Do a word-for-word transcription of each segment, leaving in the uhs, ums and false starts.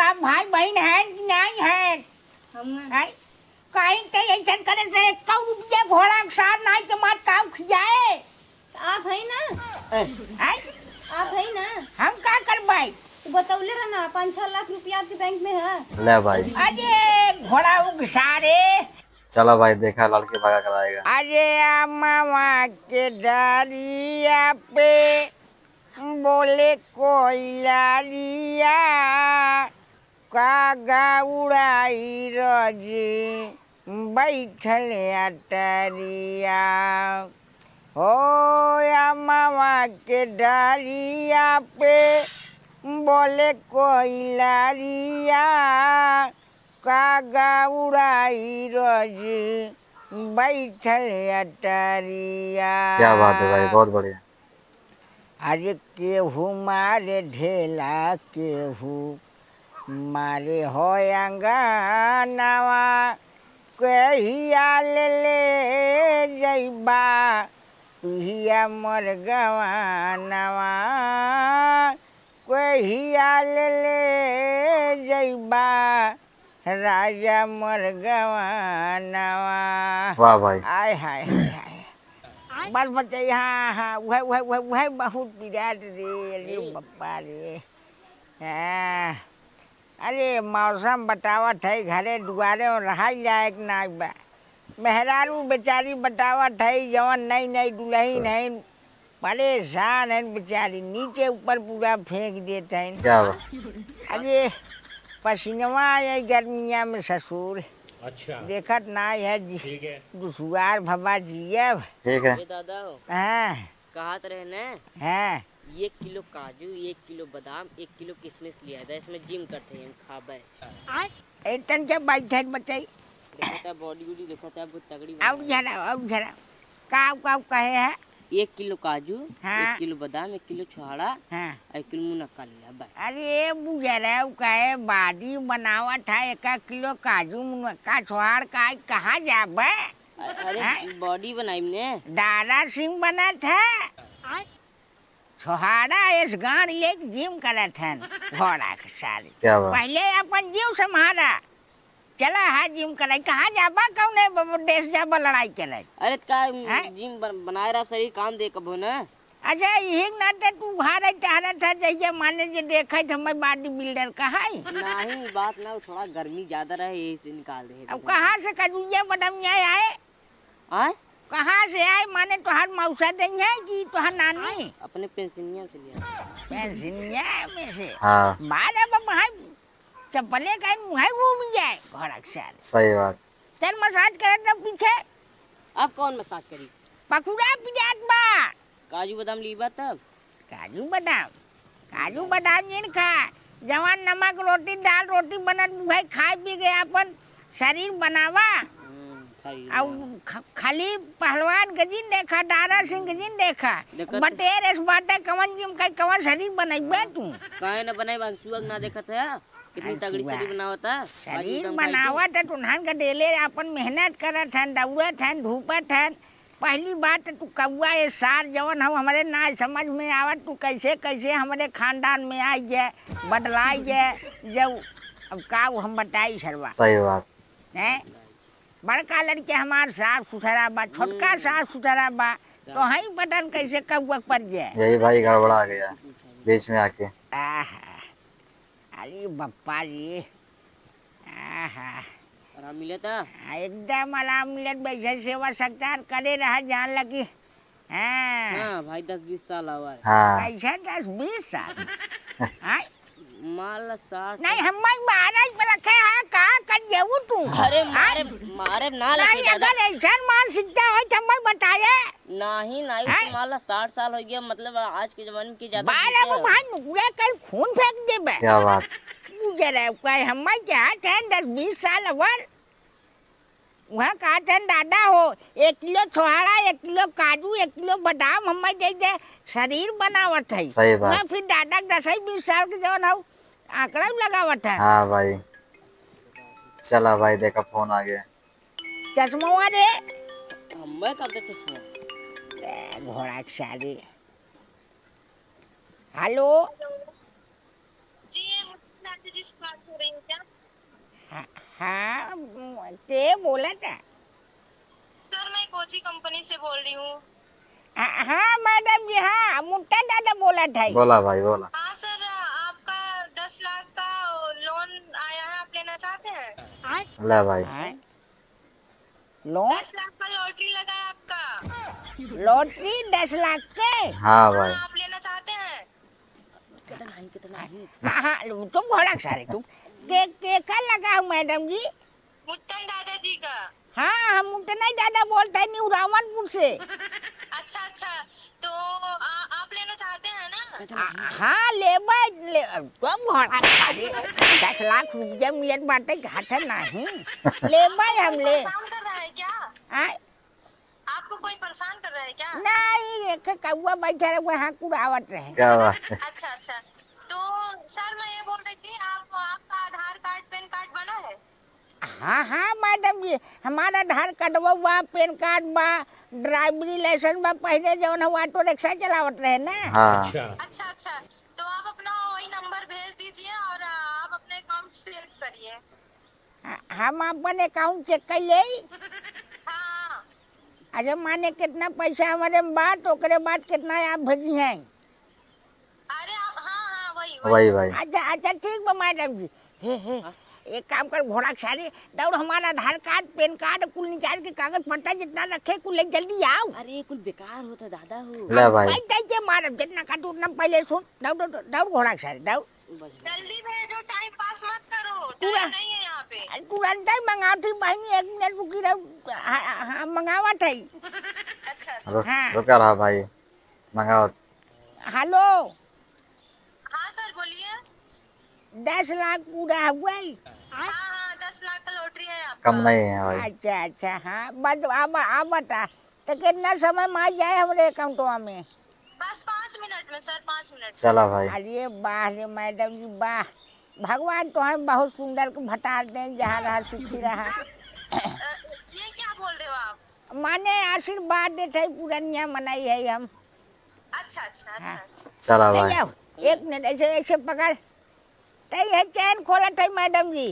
अब भाई बहिन है कि नहीं है? हम हैं। हैं? कहीं ते ऐसन करे से एक रुपया घोड़ा के सार नहीं के मार काऊ खियाए। आप है ना? हैं? आप है ना? हम का करबै? तू बतौले रहा ना, पाँच छह लाख रुपया आपके बैंक में है। ले भाई। अरे घोड़ा उगसारे। चलो भाई, देखा लड़के भगा कर आएगा। अरे अमवा के डरिया पे बोले कोइलरिया, कागा उड़ाई रज बैठल अटरिया। हो अमवा के डरिया पे बोले कोइलरिया, कागा उड़ाई रज बैठल अटरिया। क्या बात है भाई, बहुत बढ़िया। अरे केहू मारे ढेला, केहू मारे हो अंगनवा, कहिया ले ले जइबा पिया मोर गवनवा, कहिया ले ले जइबा राजा मोर गवनवा। वाह भाई। आय हाय हाय हाय। बस बच्चा, हाँ हाँ, वह वह वह वह बहुत विराट रे, अरे बप्पा रे। हाँ। अरे मौसम बतावत है, घरे दुआरे में रहा लायक ना बा। मेहरारू बेचारी बतावत है, जवन नई नई दुल्हन है, परेशान है बेचारी, नीचे ऊपर पूरा फेंक देत है। क्या बा? अरे पसीनवा है गर्मिया में ससुर। अच्छा। देखत ना है जी, ठीक है। दुसुआर भवा जियब। ठीक है। ए दादा हो। हाँ। कहत रहे ने? हाँ। एक किलो काजू, एक किलो बादाम, एक किलो किशमिश लिया था, इसमें जिम करते हैं हम, खाबे। आय? ए, तन के बैठे बचई। देखत है बॉडी वॉडी, देखत है बहुत तगड़ी और बनाई है। झरा, और झरा। काऊ, काऊ कहे है? एक किलो काजू, हाँ। एक किलो बादाम, एक किलो छोहाड़ा, हाँ। एक किलो मुनक्का लिया, बस। अरे बुजरा, उ कहे बॉडी बनावत है, एक किलो काजू, मुनक्का, छोहाड़ का, कहाँ जाबे? अ-, अरे, हैं? बॉडी बनाई ने। दारा सिंह बनत है। आय? छोहाड़ा एस गांड लेके जिम करत हन, घोड़ा के सारे। क्या बात? पहले अपन जीव संभारा। चला हा जिम करे, कहाँ जाबा, कौने ब-, देश जाबा लड़ाई करे? अरे, त का हैं? जिम बन-, बनाए रहा, शरीर काम दे कबो ना। अच्छा, यही के नाते तू उघारे टहरत है, जैसे माने जे देखे थे, मैं बॉडी बिल्डर कहाई। नहीं, बात ना, थोड़ा गर्मी ज्यादा रहे, यही से निकाल दे। अब कहाँ से कजुइया बडमिया आए? आय? कहाँ से आए? माने तोहार मौसा दई है कि तोहार नानी? अपने पेंसिनिया से लिया। पेंसिनिया में से? हाँ। मारे बाबा, हाय, चप्पले का मुँह है, वो भी जाए, घोड़ा के साथ। सही बात। तेल मसाज करत ना पीछे। अब कौन मसाज करी? पकुड़ा पिजात बा। काजू बादाम लीबा तब? काजू बादाम, काजू बादाम जिन खा, जवान नमक रोटी, दाल रोटी बनत उहे खाए पी के आपन शरीर बनावा। हम्म, खाई अउ ना। ख-, खाली पहलवान के जिन देखा, दारा सिंह के जिन देखा, देखत बटेर एस बाटे, कवन जिम का कवन शरीर बनइबे तू? काहे न बनाई, अंशुआ के ना देखत है? कितनी तगड़ी अंशुआ। शरीर बनावत है। शरीर काजू बादाम खाई के। बनावत है, तुन्हन के डेले आपन मेहनत करत हन, दौड़त हन, धूपत हन, पहली बात तो तू कौआ ये सार जवन हौ, हमरे ना समझ में आवत, तू कैसे, कैसे हमरे खानदान में आई गए, बदलाई गए, जब अब का हम बताई सरवा। सही बात। हैं? बड़का लड़के हमार साफ सुथरा बा, छोटका हम्म। साफ सुथरा बा, तो हई पता न कैसे कौआ पर गए। यही भाई गड़बड़ा गया बीच में आके। आहा। अरे बप्पा रे। आहा। आराम मिलत है? हाँ, एकदम आराम मिलत, वैसे सेवा सत्कार करे रहा, जान लगी। हाँ। हाँ भाई, दस बीस साल आवा है। हाँ। कैसा दस बीस साल? हाँ? मान ला साठ। नहीं, हम माई महाराज पर रखे हैं, का कर जेऊ तू? अरे हाँ? मारे, मारे ना नहीं, लगे दादा। अगर ऐसा मानसिकता हो तो मैं बताए। नाही, नाही, हैं? तुम्हाला साठ साल हो गया, मतलब, आज के जमाने में के ज्यादा बारे जीते वो हो। भाई नुकुरे कल खून फेंक देबे। क्या बात। गुजरे कोई हम्मा के हाथ है दस बीस साल अवर। वहाँ का ठन दादा हो, एक किलो छोहाड़ा, एक किलो काजू, एक किलो बादाम हम्मा दे दे, शरीर बनावत है। सही बात। वहाँ फिर दादा के दस बीस साल के जवन हो, आंकड़ा लगावत है। हाँ भाई, चला भाई, देखा फोन आ गया। चश्मवा रे। हम्मे कब दे चश्मा? ए, घोड़ा के साली। हेलो। जी, ये मुझे नानी जी से बात हो के बोलत है? सर, मैं कोची कंपनी से बोल रही हूँ। हाँ, हाँ, मैडम जी, हाँ, मुट्टा दादा बोलत है। बोला भाई, बोला। हाँ सर, आपका दस लाख का लोन आया है, आप लेना चाहते हैं? ले भाई। हाँ। लोन? दस लाख का लॉटरी लगा है आपका। लॉटरी दस लाख के? हाँ भाई। हाँ, आप लेना चाहते हैं? कितना है, कितना है? हाँ, हाँ, तुम घोड़ा सारे, तुम। के, के का लगा है मैडम जी? मुत्तन दादाजी का। हाँ, हम उतना ही दादा बोलते हैं, न्यू रावणपुर से। अच्छा, अच्छा, तो आ, आप लेना चाहते हैं ना? आ, हाँ, लेबै, ले, कब घोड़ा खाली? दस लाख रुपया मिलत बाटे, घाटा नहीं। लेबै हम ले। परेशान कर रहा है क्या? आय? आपको कोई परेशान कर रहा है क्या? नहीं, एक कौआ बैठा रहे, वहाँ कुड़ावत रहे। क्या बात है? अच्छा, अच्छा, तो सर, मैं ये बोल रही थी, आप, आपका आधार कार्ड, पैन कार्ड बना है? हाँ, हाँ, मैडम जी, हमार आधार कार्डवा बा, पैन कार्ड बा, ड्राइवरी लाइसेंस बा, पहिले जौन हम ऑटो रिक्शा चलावत रहे ना। हाँ। अच्छा। अच्छा, अच्छा, तो आप अपना वही नंबर भेज दीजिए और आप अपना अकाउंट चेक करिए। ह-, हम अपन अकाउंट चेक कर लेई। हाँ। अच्छा, माने कितना पैसा हमारे में बा, तो ओकरे बाद कितना आप भेजी हैं? अरे आप, हाँ, हाँ, वही, वही। वही, वही। अच्छा, अच्छा, ठीक बा मैडम जी। हे, हे, हाँ? एक काम कर, घोड़ा के सारे दौड़, हमारा आधार कार्ड, पैन कार्ड, कुल निकाल के कागज पत्ता जितना रखे, कुल ले जल्दी आओ। अरे, कुल बेकार होता दादा हो। ले भाई। भाई, दे के मारब, जितना काटू उतना पहले सुन। दौड़, दौड़, दौड़, दौड़ घोड़ा के सारे, दौड़। जल्दी भेजो, टाइम पास मत करो, पूरा टाइम नहीं है यहाँ पे। अरे, तुरंत ही मंगाओ थी बहनी, एक मिनट रुकी रहो। हाँ, हाँ, हाँ, मंगावत है। अच्छा, अच्छा। रुक, हाँ। रुका रहा भाई, मंगाओ। हेलो। हाँ सर, बोलिए। दस लाख पूरा हुआ ही? हाँ, हाँ, दस लाख का लॉटरी है आपका। कम नहीं है भाई। अच्छा, अच्छा, हाँ, बस अब, अब बता, तो कितना समय में आ जाए हमरे अकाउंटवा में? बस पाँच मिनट में सर, पाँच मिनट में। चला भाई। अरे वाह रे मैडम जी, वाह, भगवान तोहे बहुत सुंदर के भतार दे, जहाँ रहा सुखी रहा। अ, ये क्या बोल रहे हो आप? माने आशीर्वाद देत है, पुरनिया मनई है हम। अच्छा, अच्छा, अच्छा, हाँ। अच्छा। चला ले भाई। जाओ, एक मिनट, ऐसे, ऐसे पकड़। तई है चैन खोलत है मैडम जी।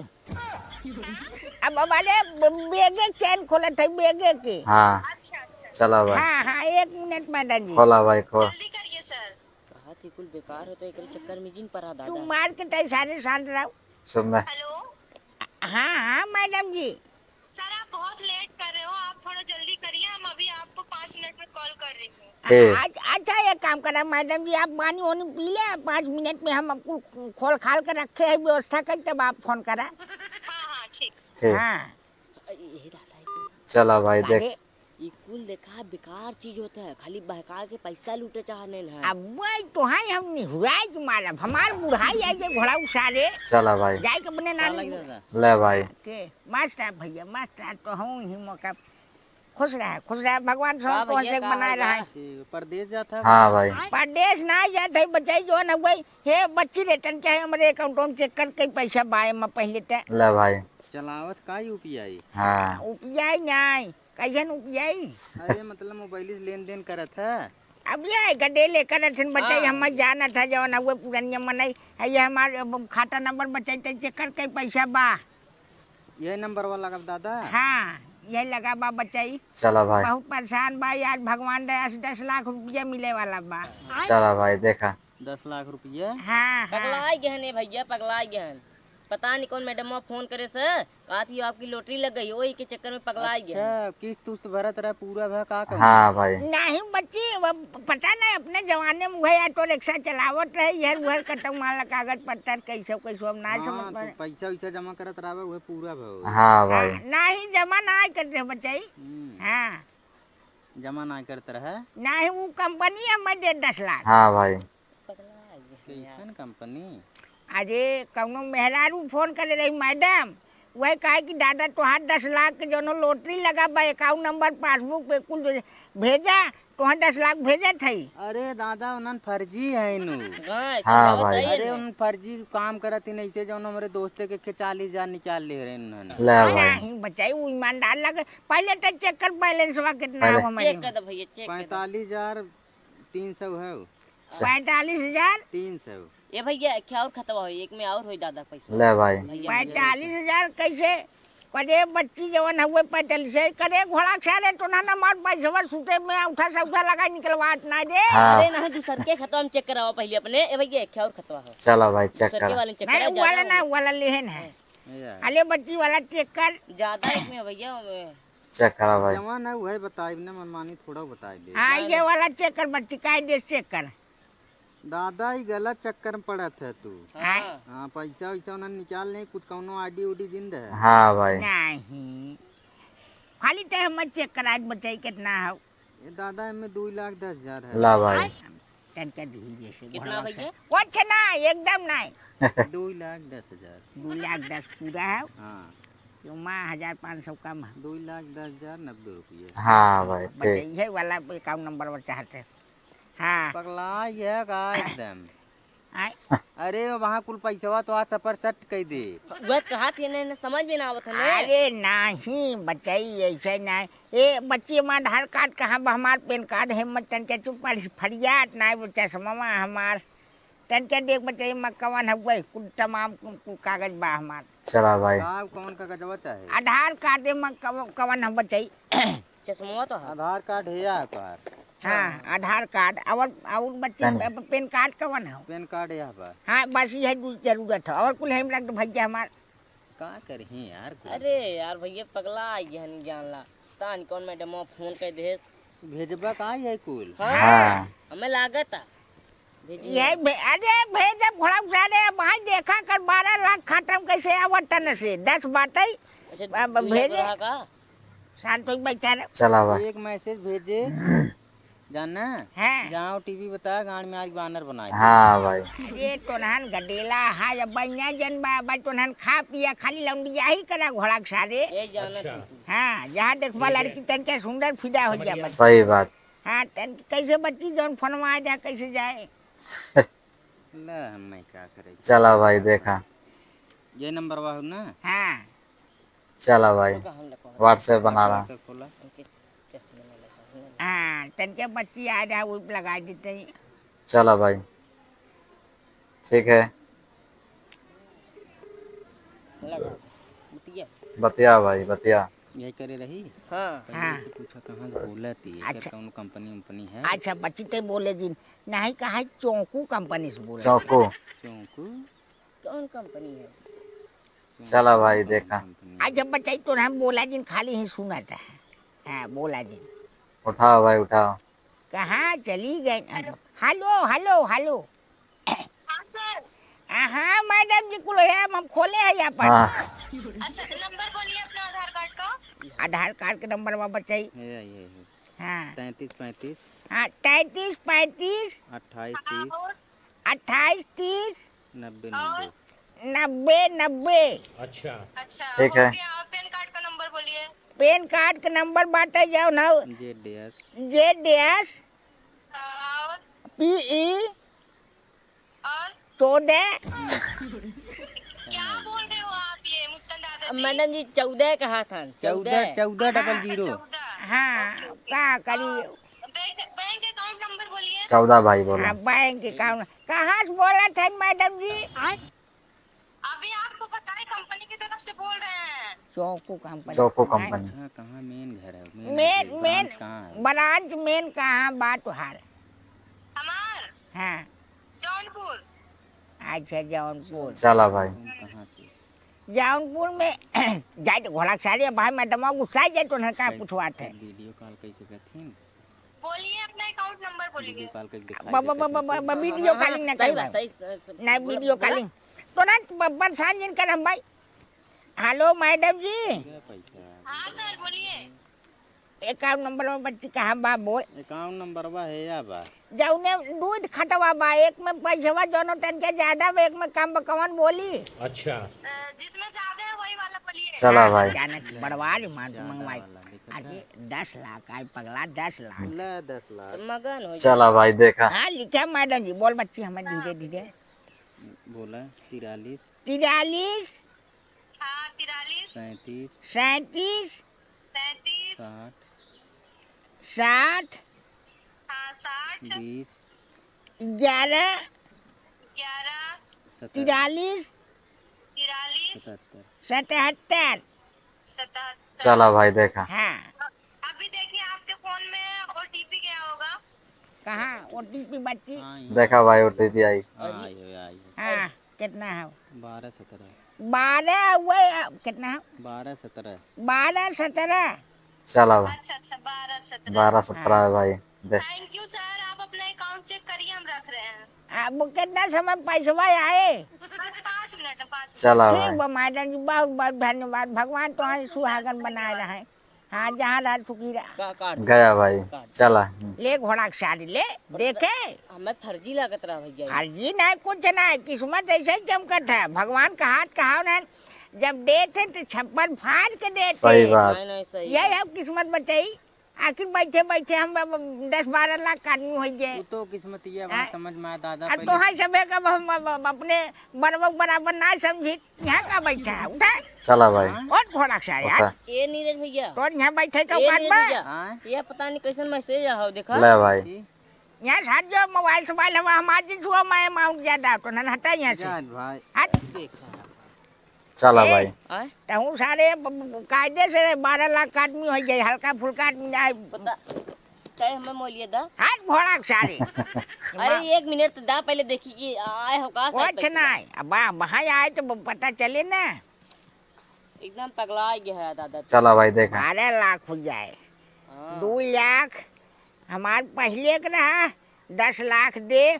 अब हमारे ब-, बेगे चैन खोलत है, बेगे के। हाँ। अच्छा, अच्छा। चला भाई। हाँ, हाँ, एक मिनट मैडम जी। खोला भाई, खोल। जल्दी करिए सर। कहा थी कुल बेकार होता है, एकरे चक्कर में जिन परा दादा। तू मार के तई सारे शांत रहो। सुन ले। हेलो। हाँ, हाँ मैडम जी। सर, आप बहुत लेट कर रहे हो, आप थोड़ा जल्दी करिए, हम अभी आपको पाँच मिनट में कॉल कर रही हूँ। ठीक। अच्छा, अच्छा, एक काम करा मैडम जी, आप पानी वानी पी ले, पाँच मिनट में हम आपको खोल खाल के रखे हैं, व्यवस्था कर, तब आप फोन करा। हाँ, हाँ, ठीक। ठीक। हाँ। चला भाई, देख। अरे। ई कुल देखा बेकार चीज होता है, खाली बहका के पैसा लूटे चाहने हैं। अब वही तो है, हम निहुराई के मारब, हमार बुढ़ाई आई के घोड़ा उसारे। चला भाई। जाए के अपने नानी। ले भाई। के? मास्टर भैया, मास्टर तो हूँ ही मौका। खुश रहे, खुश रहे, भगवान सब का कौन भैया, से का बनाए भैया? रहे। ठीक, परदेस जात है? हाँ भाई। परदेस ना जात है, बचाई जो न हुई। हे बच्ची रे, तन क्या है, हमरे अकाउंट में चेक कर, कई पैसा बाए में पहले ते। ले भाई। चलावत का यूपीआई? हाँ। यूपीआई नहीं, कैसन यूपीआई? अरे मतलब मोबाइल से लेन देन करत है। अब ये गड्ढे लेकर अथन बचाई, हाँ। हम जानत है जवन हुए पुरनिया मनई है, ये हमार अब खाता नंबर बचाई, ते चेक कर, कई पैसा बा। यही नंबर वाला लगा दादा? हाँ, यही लगा बा बचाई। चला भाई। बहुत परेशान बा, आज भगवान दया से दस लाख रुपया मिले वाला बा। चला भाई, देखा। दस लाख रुपया? हाँ, हाँ। पगला गए हैं भैया, पगला गए हैं। पता नहीं कौन मैडम फोन करे से, कहा थी आपकी लॉटरी लग गई, वही के चक्कर में पगला गए हैं। अच्छा, किस्त उस्त भरत रहे, पूरा भा का कहूँ? हाँ भाई। नहीं बच्ची, वो पता नहीं, अपने जमाने में वही ऑटो रिक्शा चलावत रहे, इहर उहर कटौ माल कागज पत्तर कैसे कैसे हम ना हाँ, समझ तो पाए। पैसा वैसा जमा करत रहबे, उहे पूरा भा। हाँ भाई। हाँ, नाही जमा ना करत रहे बचाई। हम्म। हाँ। जमा ना करत रहे। नाही, उ कंपनी हमें दे दस लाख। हाँ भाई। कैसन कंपनी? अरे, कौनो मेहरारू फोन करे रही मैडम, वह कहे कि दादा तोहार दस लाख के जौनो लॉटरी लगा बा, अकाउंट नंबर, पासबुक पे कुल जो भेजा, तोहार दस लाख भेजत है। अरे दादा, उन्हन फर्जी है नु। हाँ, हाँ भाई। बताइए अरे ना। उन फर्जी काम करत ही नहीं से, जौन हमरे दोस्ते के खे-, चालीस हजार निकाल ले रहे उन्होंने। ले भाई। नहीं बचाई, वो ईमानदार लगे। पहले तो चेक कर बैलेंसवा कितना पहले। हो हमारे। चेक कर दो भैया, चेक कर दो। पैंतालीस हजार तीन सौ है। पैंतालीस हजार? तीन सौ। ए भैया, एक और खतवा हो, एक में और होई दादा पैसा। ले भाई। भैया, पैंतालीस हजार कैसे? करे बच्ची जवन हउए पैंतालीस से, करे घोड़ा के सारे टोना न मार, पैसवा सूते में औंठा से औंठा लगाइ निकलवात ना दे। हाँ। अरे नहीं, दूसर के खतवा में check करावा पहिले अपने। ए भइया, एक और खतवा हो। चला भाई, check दूसर के करा। वाले में check नहीं, करा, उ वाला ज्यादा ना, हो। उ वाला लेहन है। हाँ। अले बच्ची वाला check कर। ज्यादा एक में भइया, ओमे। Check करा भाई। जवन है उहे बताइब ना, मनमानी थोड़ा बताइ दे। हाँ, ना, ये ना। वाला check कर बच्ची, काहे दे check कर। दादा, ई गलत चक्कर में पड़त है तू। हाँ। हाँ, पैसा वैसा उन्हन निकाल लें, कुछ कौनो ID उडी दिन दे। हाँ भाई। नहीं। खाली ते हमें check करा के बचाई कितना हौ। ए दादा, एमे दुई लाख दस हजार है। ला भाई। आय, तनके धीरे से कितना घोड़वा भैया? से। कुछ ना, एकदम नहीं। दुई लाख दस हजार। दुई लाख दस पूरा है। हाँ। यो माँ हजार पाँच सौ कम है। दुई लाख दस हजार नब्बे रुपये। हाँ भाई, ठीक। बचइहे वाला account number वो चाहते। हाँ। पगला ये का एकदम। आय। अरे, वहाँ कुल पैसवा तो आज सपर सट कइ दे। वह कहा थी, नहीं, नहीं, समझ में ना आवत हमें। अरे, नहीं, बचई, ऐसे नहीं। ए, बच्ची, हमार आधार कार्ड कहाँ बा? हमार पैन कार्ड है, मत तनके चुप कर, फरियाद नहीं, वो चश्मा हमार। तनके देख, बचई, मैं कवन है, वही कुल तमाम कुल, कुल कागज बा हमार। चला भाई। साहब, कौन कागजवा चाहे? आधार कार्ड है, मैं कव-, कवन है, बचई? चश्मा तो है। आधार कार्ड है या तोहार? हाँ, हाँ। आधार कार्ड और, और बच्चे पैन प-, प-, पैन कार्ड कवन है? पैन कार्ड यह बा। हाँ, बस यह दू जरूरत है। और कुल हम रख दो भैया हमार। का करही यार कुल? अरे यार भैया पगला आई है, नहीं जानला। तान कौन मैडम फोन कर दे। भेजबा का ये कुल? हाँ, हाँ। हमें लागत है। भेजिए। ये भे-, अरे भेजब घोड़ा उठा दे, भाई देखा कर बारह लाख खत्म कैसे आवत तन से, दस बाटे। अच्छा, अब दू भेजे। लाख रहा का? शांत हो बैठा रहे। चला भाई। एक message भेजे, जाना? हाँ। जाओ टीवी बता, गांड में आज बानर बनाए। हाँ भाई। अरे तोनहन गडेला, हाँ, जब बनिया जन बा, भाई तोनहन खा पिया, खाली लौंडिया ही करा घोड़ा के सारे। ये जाना अच्छा। तू। हाँ, जहाँ देखबा ठीक है। लड़की तनके सुंदर फिदा हो समझ गया गया। बस। सही बात। हाँ, तनके कैसे बच्ची जौन फोनवा आ जाए, कैसे जाए? ले, हम नहीं का करे। चला भाई, देखा। ये नंबर वाहु ना? हाँ। चला भाई, WhatsApp बना रहा। WhatsApp खोला। हाँ, तनके बच्ची आ जाए, वो लगा देते हैं। चला भाई, ठीक है। लगा। बतिया। बतिया भाई, बतिया। यही करे रही? हाँ। पहले हाँ। से पूछा कहाँ से बोला थी? अच्छा। कौन कंपनी वंपनी है? अच्छा, बच्ची ते बोले जिन, नहीं कहा चौकू कंपनी से बोला। चौकू। चौकू? कौन कंपनी है? चला भाई, देखा। अच्छा, बच्चा, ई तो हम बोला जिन, खाली ही सुनत है। हाँ, बोला जिन। उठाओ भाई, उठाओ। कहाँ चली गई? Hello, hello, hello. हाँ, सर। आ, हाँ, मैडम जी, कुल है, हम खोले हैं यहाँ पर। हाँ। अच्छा, नंबर बोलिए अपना आधार कार्ड का। आधार कार्ड के नंबर बा बच्चा। ये, ये, ये। हाँ। तैंतीस पैंतीस। हाँ, तैंतीस पैंतीस। अट्ठाईस तीस। हाँ, और? अट्ठाईस तीस। नब्बे और? नब्बे। नब्बे नब्बे। अच्छा। अच्छा, ठीक हो है। गया। और पैन कार्ड का नंबर बोलिए। पैन कार्ड का नंबर बाटे जौन हौ। Z S. Z S. और? P E. और? चौदह। क्या बोल रहे हो आप ये, मुत्तन दादाजी? मैडम जी, चौदह कहा था, चौदह, चौदह। चौदह डबल जीरो। अच्छा, चौदह। हाँ, ओके, ओके। का करी? और बैंक, बैंक अकाउंट नंबर बोलिए। चौदह भाई बोला। हाँ, बैंक अकाउंट। कहाँ से बोलत हैं मैडम जी? अभी आपको बताए, कंपनी की तरफ से बोल रहे हैं। चौको कंपनी। चौको कंपनी। हाँ, कहाँ मेन घर है? मेन मेन, मेन ब्रांच कहाँ है? ब्रांच मेन कहाँ बा तुहार? हमार? हाँ। जौनपुर। अच्छा, जौनपुर। चला भाई। तुम कहाँ से? जौनपुर में जाए तो घोड़ा सारे भाई, मैडम गुस्सा जाए तो उन्हें का कैसे पूछवाते हैं? वीडियो कॉल कैसे करते हैं? बोलिए, अपना अकाउंट नंबर बोलिए। वीडियो कॉल करके दिखाई ब-, ब-, देते ब-, ब-, हैं। ब-, वीडियो हाँ, हाँ, कॉलिंग ना सही करवाओ। बात, सही, सही, सही। नहीं, बोला, वीडियो बोला। कॉलिंग। तो ना ब-, परेशान जिन कर हम भाई। हेलो, मैडम जी। हाँ, सर, बोलिए। अकाउंट नंबर में बच्ची कहाँ बा, बोल। अकाउंट नंबर बा है या बा? जौने दूध खटवा बा, एक में पैसवा जौनो तनके ज्यादा बा, एक में कम बा, कौन बोली? अच्छा। अ, जिसमें ज्यादा है, वही वाला बोलिए। चला हाँ, भाई। जाने बड़वारी मार के ज्यादा मंगवाई। वाला, देखा अरे, था? दस लाख आई पगला, दस लाख। ले, दस लाख। मगन हो चला जाए। भाई, देखा। हाँ, लिखे मैडम जी, बोल बच्ची, हमें धीरे धीरे। बोला, तिरालीस। तिरालीस। हाँ, तिरालीस। सैंतीस। सैंतीस। सैंतीस। साठ। साठ। हाँ, साठ। बीस। ग्यारह। ग्यारह। सतहत्तर। तिरालीस। तिरालीस। सतहत्तर। सतहत्तर। सतहत्तर। चला भाई, देखा। हाँ। अभी देखिए, आपके फोन में ओटीपी गया होगा। कहाँ ओटीपी बच्ची? हाँ, ये देखा भाई, ओटीपी आई। हाँ, अरे। आई हो, आई हो। हाँ, कितना है? बारह सत्रह। बारह हुए, कितना है? बारह सत्रह। बारह सत्रह। चला भाई। अच्छा, अच्छा, बारह सत्रह। बारह सत्रह हाँ। है भाई, देख। Thank you sir, आप अपना account check करिए, हम रख रहे हैं। आ, वो कितना समय पैसवा आए? बस पाँच मिनट, पाँच मिनट। चला ठीक भाई। बा मैडम जी, बहुत बहुत धन्यवाद। भगवान तोहरे सुहागन बनाए रहे। हाँ, जहाँ रहा सुखी रहा। का काट दे? गया भाई, काट दे। चला। ले घोड़ा के सारी ले, देखे। हमें फर्जी लागत रहा भैया। फर्जी नहीं, कुछ नहीं, किस्मत ऐसे ही चमकत है। भगवान का हाथ कहा उन्हें जब देते तो छप्पन फाड़ के देते। सही बात। नहीं, नहीं, सही ये बात। है किस्मत बचाई। आखिर बैठे बैठे हम अब दस बारह लाख का आदमी हो गए। वो तो किस्मतिया बात हाँ? समझ में आया दादा, अब पहले तो है सबे का हम अब, अब अपने बड़बक बराबर ना समझी। यहाँ का बैठा है, उठा। चला भाई। हाँ? उठ घोड़ा सारे, उठा। हट। ए नीरज भैया। तोर यहाँ बैठे का ए औकात नीरज बा? भैया, हाँ? ये पता नहीं कैसन मैसेज आहो, देखा? ले भाई। यहाँ से हट जाओ, मोबाइल सोबाइल हवा, हम आज ही छुआ, मैं अमाउंट ज्यादा तो ना हटा यहाँ से। जान भाई। हट। देखा। चला ए, भाई। आय? तहूँ सारे ब-, ब-, कायदे से बारह लाख का आदमी हो जाए, हल्का फुल्का आदमी ना है। पता, चाहे हमें मोलिए दा। हाथ घोड़ा के सारे। अरे, एक मिनट दा, पहले देखी कि आए हो का, कुछ नहीं, अब वहाँ आए तो ब-, पता चले ना। एकदम पगला गया है दादा। चला भाई, देखा। बारह लाख हो जाए। हाँ। दो लाख हमार पहिले के रहा, दस लाख दे।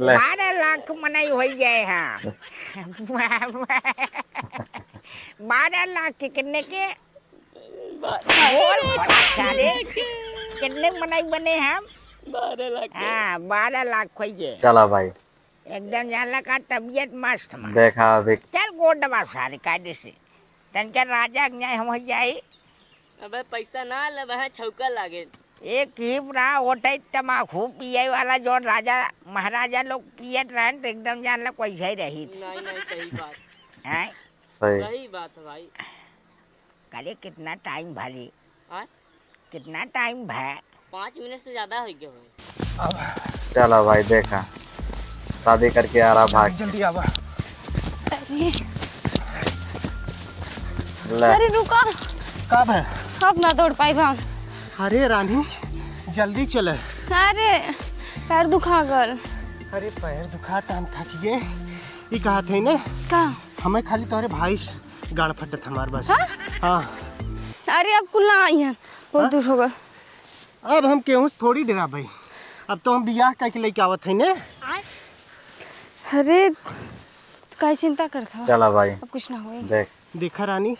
ले। बारह लाख मनई होइ गए हैं। बारह लाख के कितने के? बोल फटाक सारे। कितने मनई बने हम? बारह लाख के। हाँ, बारह लाख होइ गए। चला भाई। एकदम जानला का तबीयत मस्त मा। देखा अभी। चल गोड़ दबा सारे कायदे से। तनके राजा के न्याय हम होइ जाई। अबे पैसा ना लेबे है, छौका लागे। एक ही पूरा ओटे तमाकू पिए वाला जौन राजा महाराजा लोग पियत रहन तो एकदम जानला कैसे ही रही। नहीं, नहीं, सही बात। हैं? सही। सही बात है भाई। करे कितना टाइम भले? आय? कितना टाइम भा? पाँच मिनट से ज्यादा हो गया भाई। चला भाई, देखा, शादी करके आ रहा भाग। जल्दी आवा। अरे। ले। अरे रुका। का भा? अब ना दौड़ पाई हम। अरे रानी, जल्दी चले। अरे, पैर दुखा गल। अरे पैर दुखा त हम थक गए। ई कहा थे ना? का? हमें खाली तोहरे भाई से गाड़ फटत हमार बस। हाँ? हाँ। अरे अब कुल ना आई है, बहुत हाँ? दूर होगा। अब हम केहू से थोड़ी डराबे, अब तो हम बियाह करके लेके आवत है ने। अरे, तू काहे चिंता करत हवा? चला भाई। अब कुछ ना होई। देख। देखा रानी,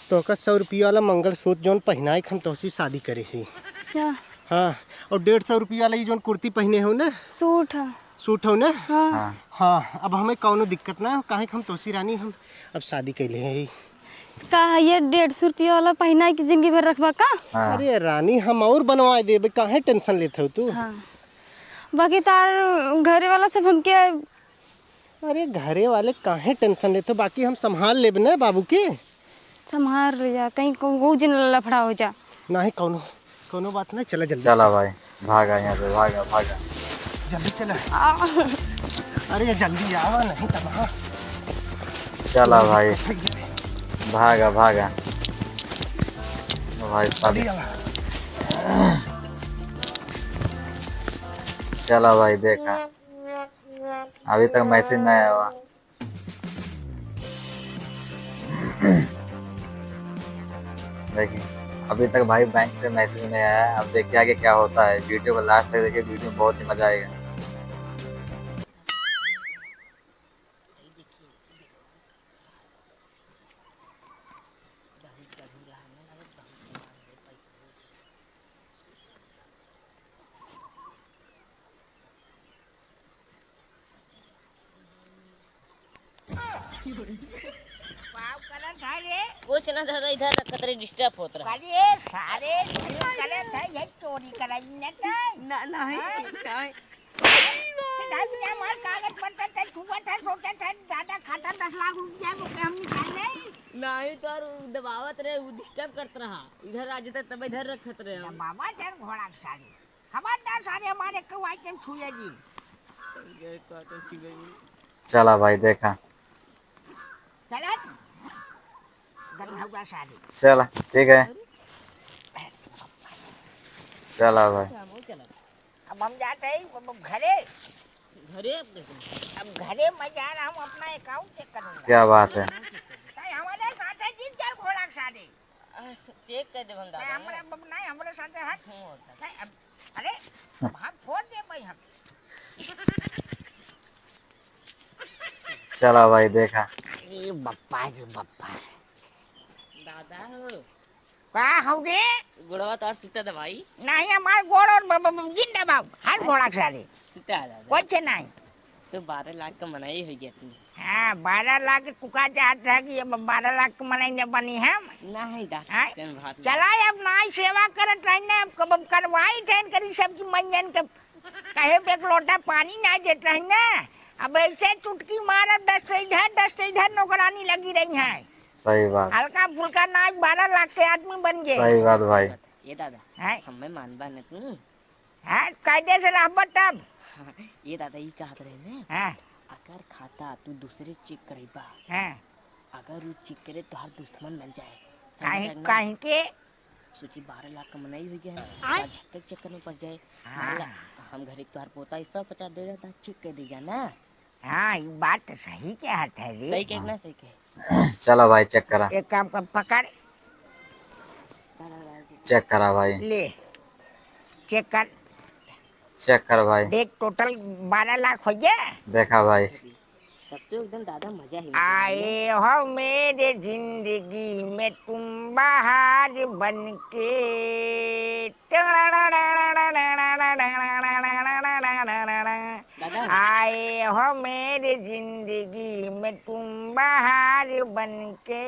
तोहका सौ रुपया वाला मंगलसूत्र जौन पहिनाए के हम तोहसे शादी करे ही। क्या? हाँ, और डेढ़ सौ रुपया वाला ये जौन कुर्ती पहिने हो ना। सूट है। सूट हो ना? हाँ। हाँ। हाँ, अब हमें कौनो दिक्कत ना हो, काहे कि हम तोसी रानी हम अब शादी कैले हैं। का है ये डेढ़ सौ रुपया वाला पहिना के जिंदगी भर रखबा का? हाँ। अरे रानी, हम और बनवा देबे, काहे tension लेत हो तू? हाँ। बाकी तार घरे वाला सब हमके अरे घरे वाले काहे tension लेत हो, बाकी हम संभाल लेब ना बाबू के। संभाल लिया, कहीं को, वो जिन लफड़ा हो जा। नहीं, कौनो, कौनो बात नहीं, चला जल्दी चला से। भाई, भागा यहाँ से, भागा, भागा। जल्दी चला। आ। अरे, ये जल्दी आवा, नहीं तब हाँ। चला भाई, भागा, भागा। भाई साहब। जल्दी आवा। चला भाई, देखा। अभी तक message नहीं आया हुआ। देखिए, अभी तक भाई बैंक से message नहीं आया है। अब देखिए आगे क्या होता है। Video को last तक देखिए, video में बहुत ही मजा आएगा। पाव करत है रे। कुछ ना दादा, इधर रखत रहे, disturb होत रहा। अरे सारे, चोरी करत है, ये चोरी कराई न तै। ना, नहीं, हाँ? नहीं। हमार कागज पत्तर तै छुअत है, सोचत है, दादा खाता दस लाख रुपया, वो के हम निकाल ले। नहीं, तो और दबावत रहे, वो disturb करत रहा। इधर आ जाता, तब इधर रखत रहे हम। दबावा चल घोड़ा के सारे। खबरदार सारे हमारे को item छुए जी। चला भाई, देखा। चला। हौवा सारे। चला, ठीक है। चला भाई। अब हम जात है, अब घरे। घरे अब देखो। अब घरे मैं जा रहा हूँ, अपना account check करूँगा। क्या बात है? नहीं, हमारे साथ है, जिन चल घोड़ा के सारे। आ, check कर देबो हम दादा, नहीं, ना? हमरा बब-, नहीं, हमरे साथे हट। हम्म, होता। नहीं, अब, अरे, अब हम फोड़ दे भाई हम। चला भाई, देखा। अरे बप्पा रे बप्पा। दादा हो। का हौ रे? गोड़वा तो और सुता दबाई। नहीं, हमार गोड़ और ब-, ब-, ब-, जिन दबाओ। हर घोड़ा के सारे। सुता है दादा। कुछ नहीं। तो बारह लाख का मनई होइ गया तू। हाँ, बारह लाख के तुका चाहत रहा कि अब बारह लाख के मनई न बनी हम। नहीं, डॉक्टर हैं? सेन बात नहीं। चला, अब नाई सेवा करत रही ना, अब कब, अब करवाई थे करी सबकी मंजन के, कहे पे एक लोटा पानी ना देत रही ना। अब ऐसे चुटकी मारब, दस से इधर, दस से इधर नौकरानी लगी रही है। सही बात। हल्का फुल्का नाई, बारह लाख के आदमी बन गए। सही बात भाई। ये दादा, हैं? हमें मानबा न तू। हाँ, कायदे से रहबा तब। हाँ, ये दादा, ई कहत रहे ने, हाँ। अगर खाता तू दूसरे check करइबा, हाँ। अगर उ check करे तोहार दुश्मन बन जाए, काहे, समझ ना? काहे के? सोची बारह लाख का मनई होइ गया है, आय? का झटक चक्कर में पड़ जाए। हाँ। मान ला, हम घरे तोहार पोता ई सौ पचास दे रहा था, check कर दे जाना। हाँ, ई बात तो सही कहत है रे। सही कहे कि ना सही कहे? चलो भाई, check करा। एक काम कर, पकड़। Check करा भाई। ले, check कर। Check कर भाई। देख, total बारह लाख होइ गया। देखा भाई। तब तो एकदम दादा मजा ही मजा है। आए हो मेरे जिंदगी में तुम बहार बन के। दादा। आए हो मेरी जिंदगी में तुम बहार बन के,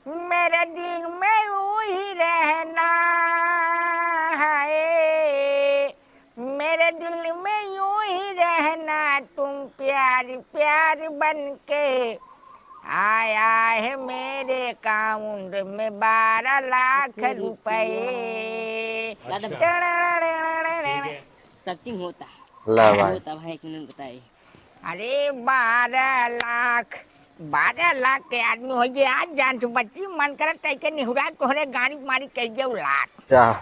मेरे दिल में यूं ही रहना है, मेरे दिल में यूं ही रहना, तुम प्यार प्यार बन के। आया है मेरे account में बारह लाख रुपए। अच्छा। ठीक है। Searching होता है। ला भाई। होता भाई, एक मिनट बताइए। अरे बारह लाख, बारह लाख के आदमी होइ गए। आज जान से बच्ची मन करत तै के निहुरा तोहरे गाड़ी मारी कह जाऊ लात। अच्छा।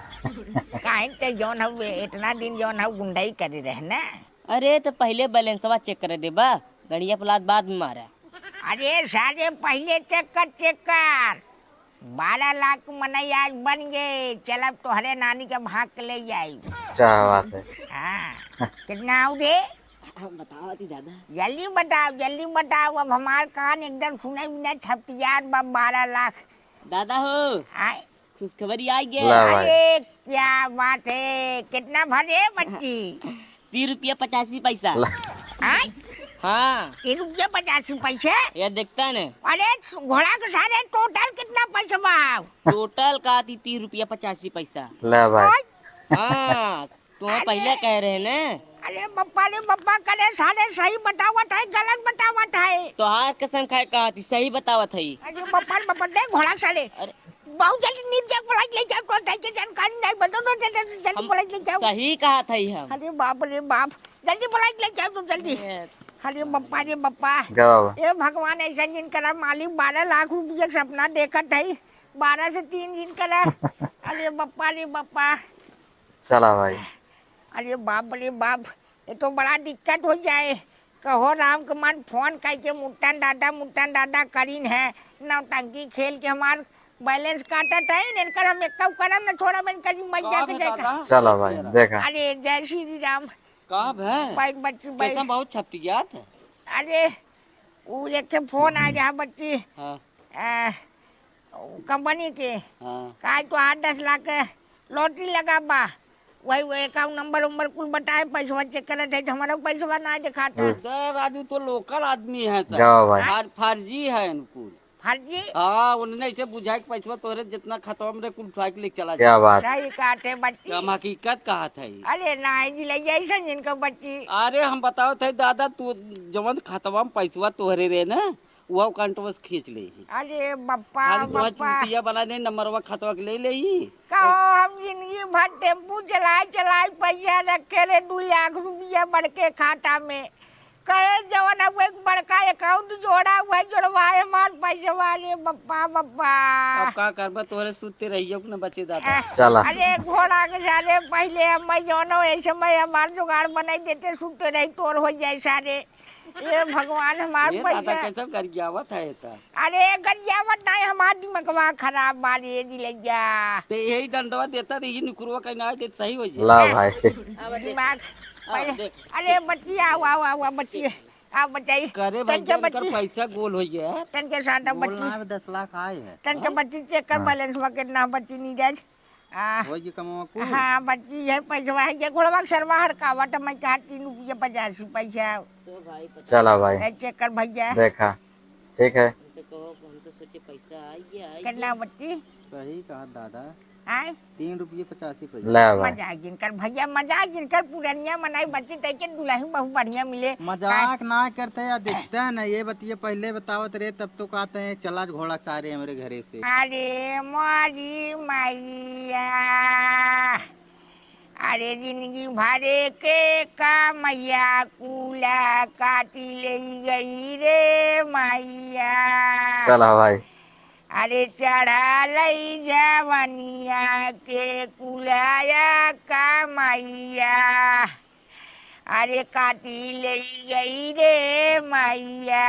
काहे ते जौन हउ इतना दिन जौन हउ गुंडई करे रहे ना। अरे तो पहिले balanceवा check करे देबा, गड़िया पलात बाद में मारा। अरे सारे पहिले check कर, check कर। बारह लाख मनई आज बन गए, चल अब तोहरे नानी के भाग के ले जाई। क्या बात है। हाँ, कितना आऊ रे? बताओ ती दादा। जल्दी बताओ, जल्दी बताओ, अब हमार कान एकदम सुने बिना छपटियार बा, बारह लाख। दादा हो। आय। खुशखबरी आ गया। ला भाई। अरे क्या बात है, कितना भरे बच्ची? तीन रुपया पचासी पैसा। ला। आय? हाँ। तीन रुपया पचासी पैसे? ये देखता ने। अरे घोड़ा के सारे total कितना पैसा बा? Total का थी तीन रुपया पचासी पैसा। ला भाई। आय? हाँ, तो पहले कह रहे ने। अरे बप्पा रे बप्पा, करे सारे सही बतावत है, गलत बतावत है? तोहार कसम खाए कहा थी, सही बतावत है। अरे बप्पा रे बप्पा, देख घोड़ा सारे। अरे। बहुत जल्दी नींद जाग, बुलाई ले जाओ, तो टाइम के जानकारी नहीं बनो, तो जल्दी, जल्दी हम बुलाई ले जाओ। सही कहा था ही हम। अरे बाप रे बाप, जल्दी बुलाई ले जाओ, तो जल्दी। ये अरे बप्पा रे बप्पा। गाओ। ए भगवान, ऐसा जिन करा मालिक, बारह लाख रुपया के सपना देखत है, बारह से तीन जिन करा। अरे बप्पा रे बप्पा। चला भाई। अरे बाप रे बाप, ये तो बड़ा दिक्कत हो जाए। कहो राम के मन फोन करके मुट्टन दादा, मुट्टन दादा करीन है, नौटंकी खेल के हमार balance काटत है, इनकर हम एक्का करम न छोड़ा, बन करी मर का जाके भे जाएगा। दादा? चला भाई, देखा। अरे जय श्री राम। का भे? बैठ बच्ची, बैठ। कैसन बहुत छपटियात है? अरे, उ एक ठे फोन आ रहा बच्ची। हाँ। आ, कंपनी के। हाँ। का तो आठ दस लाख के lottery लगा बा। वही, वही account number उम्बर कुल बताए, पैसवा check करत है, तो हमारा पैसवा ना दिखाता। हाँ। दे राजू, तो local आदमी है सर। जाओ भाई। फर-, फर्जी है इनकुल। फर्जी? हाँ, उन्हें ऐसे बुझाए कि पैसवा तोहरे जितना खतवा में रहे, कुल उठा के लेके चला क्या जाए। बात? सही कहते बच्ची। हम हकीकत कहत है। अरे नहीं जी, ले ऐसा जिनको बच्ची। अरे हम बतावत है दादा, तू जवन खतवा में पैसवा तोहरे रहे ना, वह account से खींच ले ही। अरे बप्पा, खाली तोहर बप्पा। चूतिया बना दे, नंबरवा खतवा के ले ले ही। कहो हम जिंदगी भर टेम्पू चलाए चलाए पैसा रखे ले दू लाख रुपया बड़के खाता में। कहे जवन अब एक बड़का अकाउंट जोड़ा हुआ है, जोड़वाए हमार पैसवा रे बप्पा, बप्पा। अब का करबा, तोहरे सुत्ते रहियो कि न बचे दादा। चला। अरे घोड़ा के सारे पहिले हम जौनो ए समय हमार जुगाड़ बनाई देते, सुत्ते रही तोर हो जाए सारे। ए भगवान हमार ये दादा पैसा। कैसन गरियावत है एता? अरे गरियावत नाहीं, हमार दिमगवा खराब बा रे दिलैया। ते यही डंडवा देता रही, निकुरवा कहीं ना देत सही हो जाए। ला भाई। दिमाग पहिले। अरे बच्ची आओ, आओ, आओ, आओ बच्ची। आप बताई। करे तनके भैया, इनकर बच्ची। पैसा गोल हो गया है। तनके सादा गोल बच्ची। ना है, दस लाख आए हैं। तनके हाँ। बच्ची चेक कर हाँ। बैलेंस में कितना बच्ची नहीं जाए। आ, हो गया कमावा कुल? हाँ, बच्ची है पैसवा है, ये घोड़वा के सरवा हड़कावा, तो मैं कहा तीन रुपये पचासी पैसा। चला भाई। ए, चेक कर भैया। देखा, ठीक है। हम तो कहो, हम तो सोचे पैसा आ गया, आ कितना गया। बच्ची? सही कहा दादा। आय? तीन रुपये पचासी पैसा। ले भाई। मजाक जिन कर भैया, मजाक जिन कर, पुरनिया मनई बच्ची तै के दुलही बहुत बढ़िया मिले। मजाक ना करते या देखते हैं ना, ये बतिये पहिले बतावत रहे तब तो कहते हैं चला घोड़ा सारे हमरे घरे से। अरे मोरी मैया, अरे जिंदगी भरे के कमैया कूला काटी ले गई रे मैया। चला भाई। अरे चढ़ालई जवनिया के कुलाया कमैया, अरे काटी ले गई रे मैया,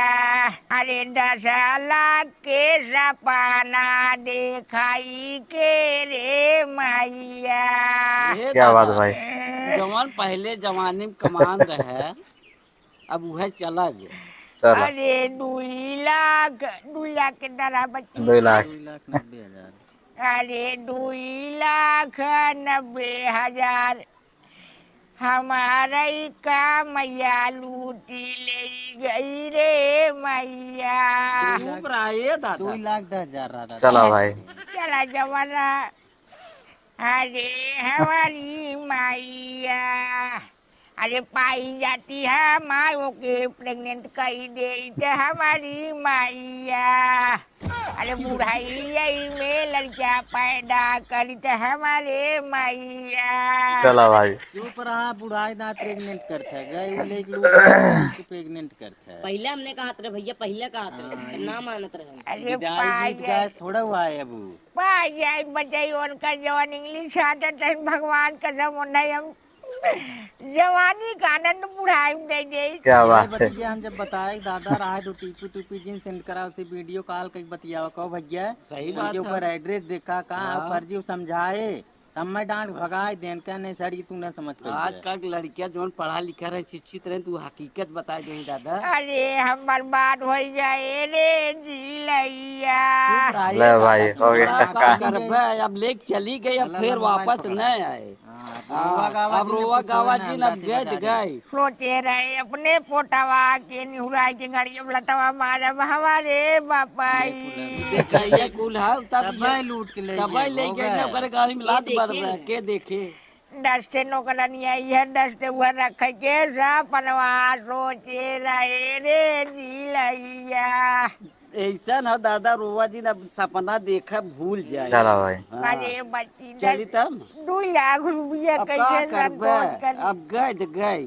अरे दस लाख के सपना देखाई के रे मैया। ये क्या बात दादा, भाई। जवान पहले जमाने में कमान रहे, अब उहे चला गया। चला। अरे दुई लाख, दुई लाख के डरा बच्ची। दुई लाख। दुई लाख नब्बे हजार। अरे दुई लाख नब्बे हजार, हमारा ही का मैया लूटी ले गई रे मैया। चुप रहा ये दादा। दुई लाख दस हजार रहा दादा। चला भाई। चला जवाना। अरे हमारी मैया, अरे पाई जाती है माँ, ओके प्रेग्नेंट कई दे तो हमारी मैया। अरे बुढ़ाई में लड़का पैदा करी तो हमारे मैया। चला भाई। चुप रहा, बुढ़ाई ना प्रेग्नेंट करत है, गए वो लेके लोग प्रेग्नेंट करत है। पहले हमने कहा था भैया, पहले कहा था, हाँ, ना मानत रहे। अरे विदाई पाई गीत जाए। गाए थोड़ा हुआ है अब। पाई जाए बचाई उनका जवन इंग्लिश आदत है, भगवान कसम उन्हें हम जवानी का आनंद बुढ़ाई में दे दे। क्या ये बात है। बतिया हम जब बताए दादा रहा तो टीपी टूपी जिन सेंड करा उसे वीडियो कॉल कई बतियावा कहो भैया। सही उनके बात ऊपर है। एड्रेस देखा का हाँ। फर्जी समझाए तब मैं डांट भगाए देन का नहीं सड़ी तू ना समझ पाई। आजकल के लड़कियां जौन पढ़ा लिखा रहे शिक्षित रहे तू हकीकत बताए दे दादा। अरे हम बर्बाद हो गए रे जी लैया। चुप रहा ले ये भाई, दादा, हो चुप गया। रहा, का करबे? अब लेके चली गई, अब चला फिर लंबा वापस पकड़ा। नहीं आए। हाँ, हाँ, रोवा गावा अब जी ने रोवा कुछ गावा ना जी ने अंदाज गए लगा दे। गए। सोचे रहे अपने पोटवा के निहुराई के गाड़ी अब लटवा मारब हमारे बापाई। देखा, ये कुल है, तब तब ये, भाई लूट के ले तब गए, भाई ले हो गए गए। ना, ओकरे गाड़ी में ये लात मार देखे रहा, ना। के देखे? दस ठे नौकरनिया, ये दस ठे उहे रखे के सपनवा सोचे रहे रे जी लैया। ऐसन हो दादा, रोवा जी ना सपना देखा भूल जाए। चला भाई। हाँ। अरे बच्ची, चली तब। दू लाख रुपया अब का कैसे करबे? संतोष करी? अब गए तो गए।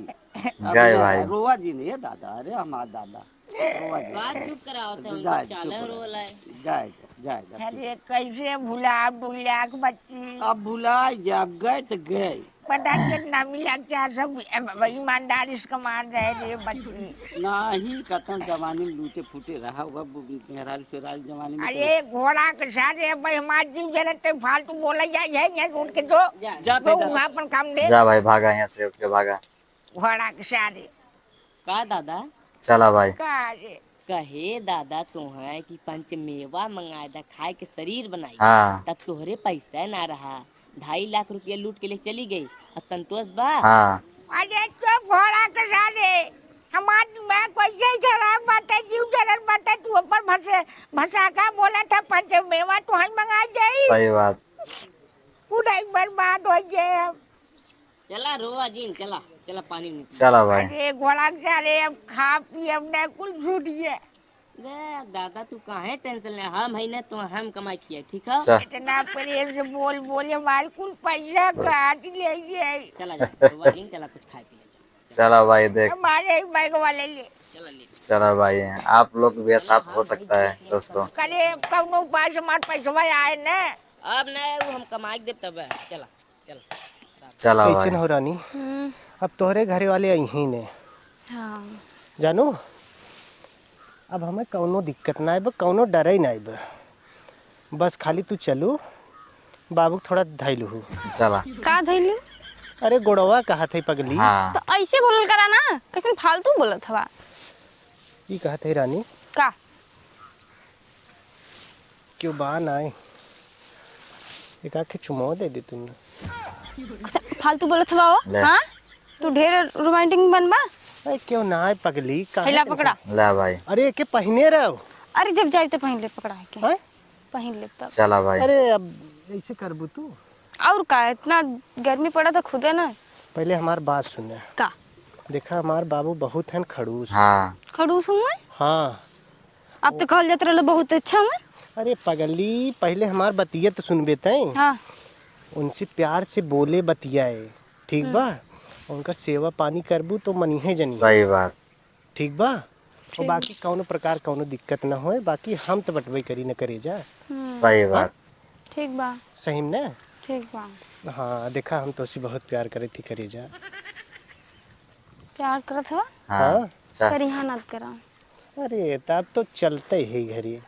अब गए ले, भाई। रोवा जी नहीं है दादा, अरे हमार दादा। रोवा जी। बात चुप कराओ तो, जाए, चाले चुप रहो। रोला है। जाए, जाए, जाए, चुप। अरे कैसे भुला दू लाख बच्ची? अब भुला जा, अब गए तो गए। पता कितना मिला, क्या सब, ए, ब-, ईमानदारी से कमा रहे रे बच्ची। नाही, कतन जमाने में लूटे फूटे रहा हुआ, बु-, मेहरारू से राज जमाने में अरे, तो घोड़ा के सारे, अब हमार जीव जरत ते फालतू बोला जाए, यही, यही उठ के जो, जा। जाते, जो जाते। वहाँ अपन काम दे। जा भाई, भागा यहाँ से, उठ के भागा। घोड़ा के सारे। का दादा? चला भाई। का रे? कहे दादा तोहे कि पंच मेवा मंगाए दा, खाए के शरीर बनाई। हाँ। तब तोहरे पैसा ना रहा, ढाई लाख रुपया लूट के ले चली गई। अब संतोष बा? हाँ। अरे चुप घोड़ा के सारे, हमार दिमाग कैसे खराब बाटे, जीव जरत बाटे, तू ऊपर भसे, भसाका बोला था, पंच मेवा तोहे मंगाए जाई। सही बात। पूरा एक बर्बाद हो गए अब। चला रोवा जिन, चला, चला पानी में। चला भाई। अरे घोड़ा के सारे अब खा पी अब ना कुल छूट गए। रे दादा, तू काहे टेंशन ले? हम है ना, तो हम कमाई किया, ठीक है? चल। इतना प्रेम से बोल बोल हमारे कुल पैसा काट ले गए। चला जा, रोवा जिन, चला कुछ खाए पी ले। चला भाई, देख। हमारे ही बैग वाले ले। चला भाई, आप लोग भी साथ हो सकता है दोस्तों। करे कौनो उपाय से हमार पैसवा आए न। अब नहीं, वो हम कमाई के देब तब। चला, चला। चला भाई। कैसन हो रानी? हम्म। अब तोहरे घरे वाले अइहीं ने। हाँ। जानू, अब हमें कौनो दिक्कत ना आइब, कौनो डरे ना आइब। बस खाली तू चलू, बाबू के थोड़ा धैलू हूँ। चला। का धैलू? अरे गोड़वा कहा थे पगली। हाँ। तो ऐसे बोलल करा ना, कैसन फालतू बोलत हवा। ई कहा थे रानी। का? क्यों बा नाय? एक आखे चुमाव दे दे तुमने। कैसे फालतू बोलत हवा हो? ले। हाँ? तू ढेर रोमांटिक बनबा? अरे क्यों ना है पगली, काहे हैला tension? पकड़ा। ला भाई। अरे एके पहिने रहो। अरे जब जाए तो पहिन ले पकड़ा है के। हैं? पहिन ले तब। चला भाई। अरे अब ऐसे करबू तू? और का, इतना गर्मी पड़ा तो खुदे ना। पहले हमार बात सुने। का? देखा हमार बाबू बहुत हन खड़ूस। हाँ। खड़ूस हुआ? हाँ। अब तो कहल जात रहल बहुत अच्छा हुआ। अरे पगली, पहले हमार बतिया तो सुनबे तैं। हाँ। उनसे प्यार से बोले बतियाए, ठीक बा? हम्म। उनका सेवा पानी करबू तो मनिहे जनी। सही बात। ठीक बा? और ठीक। बाकी कौनो प्रकार कौनो दिक्कत ना होए, बाकी हम तो बटबे करी न करे जा। हम्म। सही बात। ठीक बा। सही में ना? ठीक बा। हाँ, देखा हम तोसे बहुत प्यार करे थी करे जा। प्यार करत हवा? हाँ, हाँ? चल। करिहा ना करा। अरे, तब तो चलते ही घरी।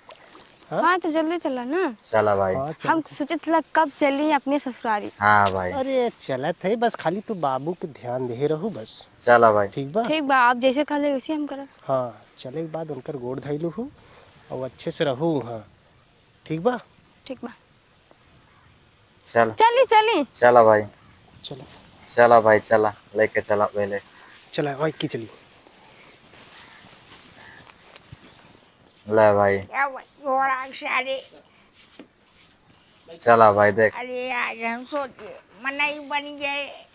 हाँ? हाँ, तो जल्दी चला ना। चला भाई। हाँ, चल। हम सोचत ला कब चली अपने ससुरारी। हाँ भाई। अरे, चलत है, बस खाली तू बाबू के ध्यान दे रहू बस। चला भाई। ठीक बा? ठीक बा, आप जैसे कहले वैसे हम करब। हाँ, चले के बाद उनकर गोड़ धइलू हूँ और अच्छे से रहू। हाँ, ठीक बा? ठीक बा। चल। चली, चली। चला भाई। चला। चला भाई, चला। लेके चला पहले। चला, और की चली। ले भाई। क्या हुआ? घोड़ा के सारे। चला भाई, देख। अरे, आज हम सोचे, मनई बन गए।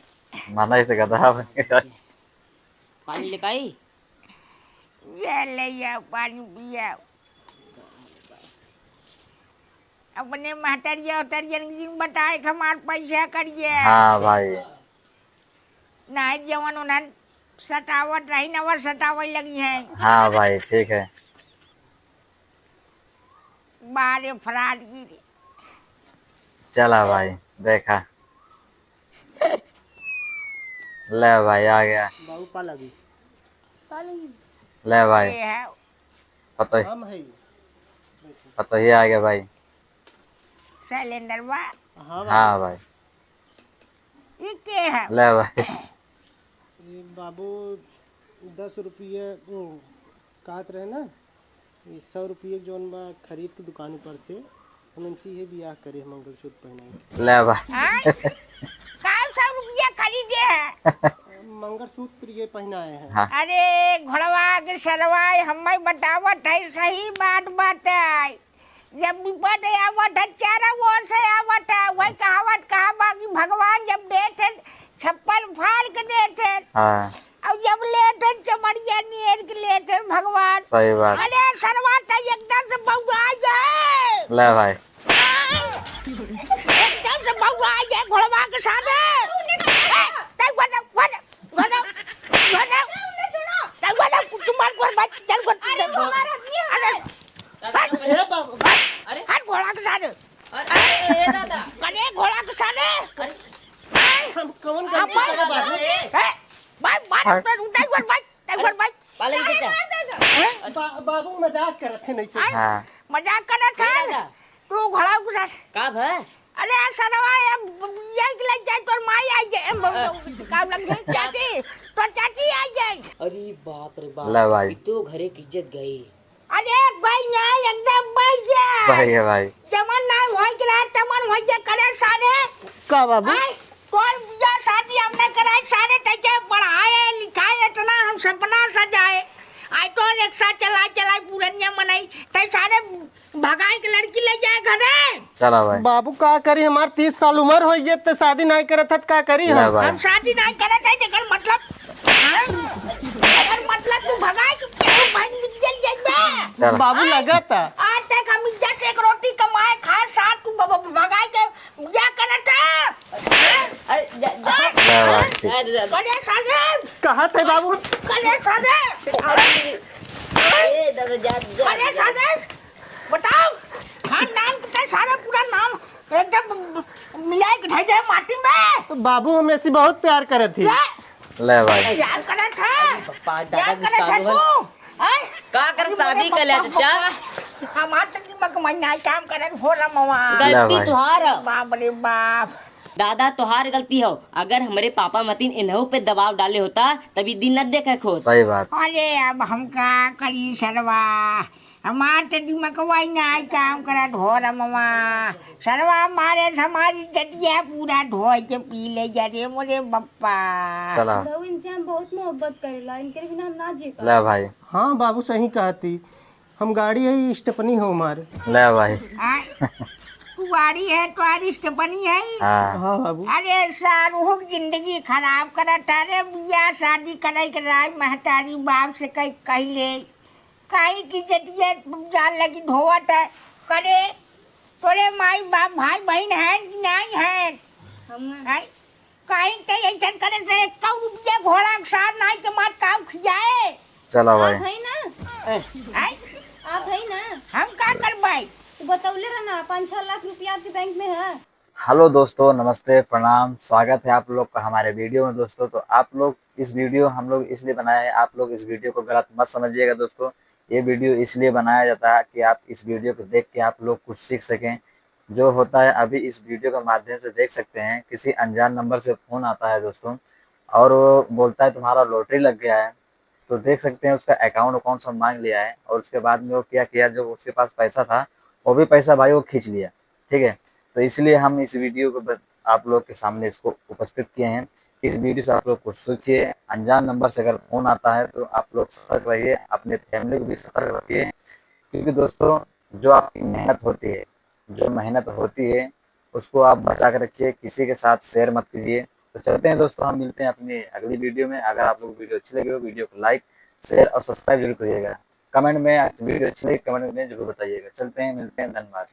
मनई से गधा बन गए। पानी लेके आई? ये ले, ये पानी पिया। अपने महतरिया उतरियन के जिन बताए के हमार पैसा करिए। हाँ भाई। नहीं जवन उन्हन सतावत रही न, वो सतावे लगी हैं। हाँ भाई, ठीक है। बारे फरार गिरी। चला भाई, देखा। ले भाई, आ गया। बाबू पा लगी। पा लगी। ले भाई। ये है। पता ही। हम है। पता ही आ गया भाई। शैलेंद्र बा। हाँ भाई। हाँ भाई। ये के है? ले भाई। ये बाबू दस रुपये, वो, कहत रहे ना, ये सौ रुपये जौन बा खरीद के दुकान पर से, हम इनसे ये बियाह करे, मंगलसूत्र पहनाए। ले भाई। आय? का सौ रुपया खरीदे है? मंगलसूत्र ये पहनाए हैं। हाँ। अरे घोड़वा के सरवा, हमें बतावत है, सही बात बात है। जब विपद आवत है, चारों ओर से आवत है, वही कहावत कहा बा कि भगवान जब देत है, छप्पर फाड़ के देत है। हाँ। और जब लेत है, चमड़िया नियर के लेत है भगवान। सही बात। अरे सरवा त एकदम से बउआ गए। ले भाई। एकदम से बउआ गए घोड़वा के साथ। ए, तै गुआना, गुआना, गुआना, गुआना। तै गुआना, तू मार, गुआना, मार, चल, गुआना, अरे, चल। हमारा आदमी है। अरे, हट। ए बाबा। अरे। हट घोड़ा के साथ। अरे, अरे, ए दादा। अरे, घोड़ा के साथ। अरे। हम कौन अब गलती भाई, करे बाबू? ए। ए, भाई, मार, हट। अपना उठाई, गुआना, भाई। एक बार भाई। पाले ही अरे, देता। मार देगा। हैं? बा-, बाबू मजाक करत है, नहीं से। हैं? हाँ। मजाक करत है? नहीं दादा। तू घोड़ा के साथ। का भा? अरे सरवा, ये, ये के लग जाए, तोर माई आई जाए, हम अ। काम लग जाए, चाची, तोर चाची आई जाए। अरे बाप रे बाप, ले भाई। ई तो घरे की इज्जत गई। अरे भाई ना, एकदम भाई ये। भाई है भाई। जमन ना होई के रहा, तमन होई के करे सारे। का बाबू? आय, तोर बियाह शादी हमने कराई, सारे तैके पढ़ाए, लिखाए, इतना हम सपना सजाए। आय तो रिक्शा चला चला पुरनिया मनई, तै सारे भगाई के लड़की ले जाए घरे। चला भाई। बाबू का करी, हमार तीस साल उम्र हो गई, ते शादी नहीं करत हत, का करी ले हम? भाई। हम शादी नहीं करत है, जेकर मतलब, हैं? जेकर मतलब तू भगाई के केहू भाई निकल जाइबे। चला। बाबू हैं? लगा था। आज तक हम इज्जत से एक रोटी कमाए, खाए, साथ तू ब-, ब-, भगाई के बियाह करत है? अरे, जा, जा। अरे, जा, जा। करे साले। कहाँ थे बाबू? करे साले। ए, दादा, जा, जा, अरे जा। साजिश, बताओ, खानदान के सारा पूरा नाम एकदम मिलाए के धर दे माटी में। तो बाबू हम ऐसी बहुत प्यार करत ही। ले। ले भाई। प्यार करत है? अरे पप्पा, दादा प्यार गुस्सा करत है हो। तू? हैं? का कर अरे शादी मेरे कर ले, पप्पा, चाचा? पप्पा, हमार तो दिमाग में ना काम करत हो रहा मामा। ले गलती भाई। तुहार है। बाप रे बाप। दादा, तोहार गलती हो। अगर हमरे पापा मतिन इन्हों पे दबाव डाले होता, तब ई दिन न देखे खोत। सही बात। अरे, अब हम का करी सरवा, हमार तो दिमकवा ही ना काम करत हो रमवा। सरवा मारे से हमारी जटिया पूरा ढोए के पी ले जा रे मोरे बप्पा। चला। बुढ़ऊ इनसे हम बहुत मोहब्बत करेला, इनके बिना हम ना जी पाए। ले भाई। हाँ बाबू, सही कहती। हम गाड़ी है, स्टेपनी हो हमार। ले भाई। आय, तू गाड़ी है, तोहार स्टेपनी है। हाँ। हाँ बाबू। अरे सारू, जिंदगी खराब करत। अरे बियाह शादी करे के राय महतारी बाप से कह, कह ले। काहे की जटिया जान लगी ढोवत है। करे, तोरे माई बाप, भाई बहन है कि नहीं है? हम हैं। हैं? काहे के ऐसन करे से एक रुपया घोड़ा के सार नाई के मार काऊ खियाए? चला आप भाई। है ना? हैं? आप है ना? हम का करबै? तू बतौले रहा ना, पाँच छह लाख रुपया आपके बैंक में है। हेलो दोस्तों, नमस्ते, प्रणाम, स्वागत है आप लोग का हमारे वीडियो में। दोस्तों, तो आप लोग इस वीडियो हम लोग इसलिए बनाए हैं, आप लोग इस वीडियो को गलत मत समझिएगा दोस्तों। ये वीडियो इसलिए बनाया जाता है कि आप इस वीडियो को देख के आप लोग कुछ सीख सकें। जो होता है, अभी इस वीडियो के माध्यम से देख सकते हैं, किसी अनजान नंबर से फ़ोन आता है दोस्तों, और वो बोलता है तुम्हारा लॉटरी लग गया है। तो देख सकते हैं उसका अकाउंट अकाउंट सब मांग लिया है, और उसके बाद में वो क्या किया, जो उसके पास पैसा था वो भी पैसा भाई वो खींच लिया। ठीक है, तो इसलिए हम इस वीडियो को ब-, आप लोग के सामने इसको उपस्थित किए हैं। इस वीडियो से आप लोग कुछ सीखिए। अनजान नंबर से अगर फ़ोन आता है तो आप लोग सतर्क रहिए, अपने फैमिली को भी सतर्क रखिए, क्योंकि दोस्तों, जो आपकी मेहनत होती है, जो मेहनत होती है, उसको आप बचा के रखिए, किसी के साथ शेयर मत कीजिए। तो चलते हैं दोस्तों, हम मिलते हैं अपनी अगली वीडियो में। अगर आप लोग वीडियो अच्छी लगी हो, वीडियो को लाइक, शेयर और सब्सक्राइब जरूर करिएगा। कमेंट में, वीडियो अच्छी लगी, कमेंट में जरूर बताइएगा। चलते हैं, मिलते हैं, धन्यवाद।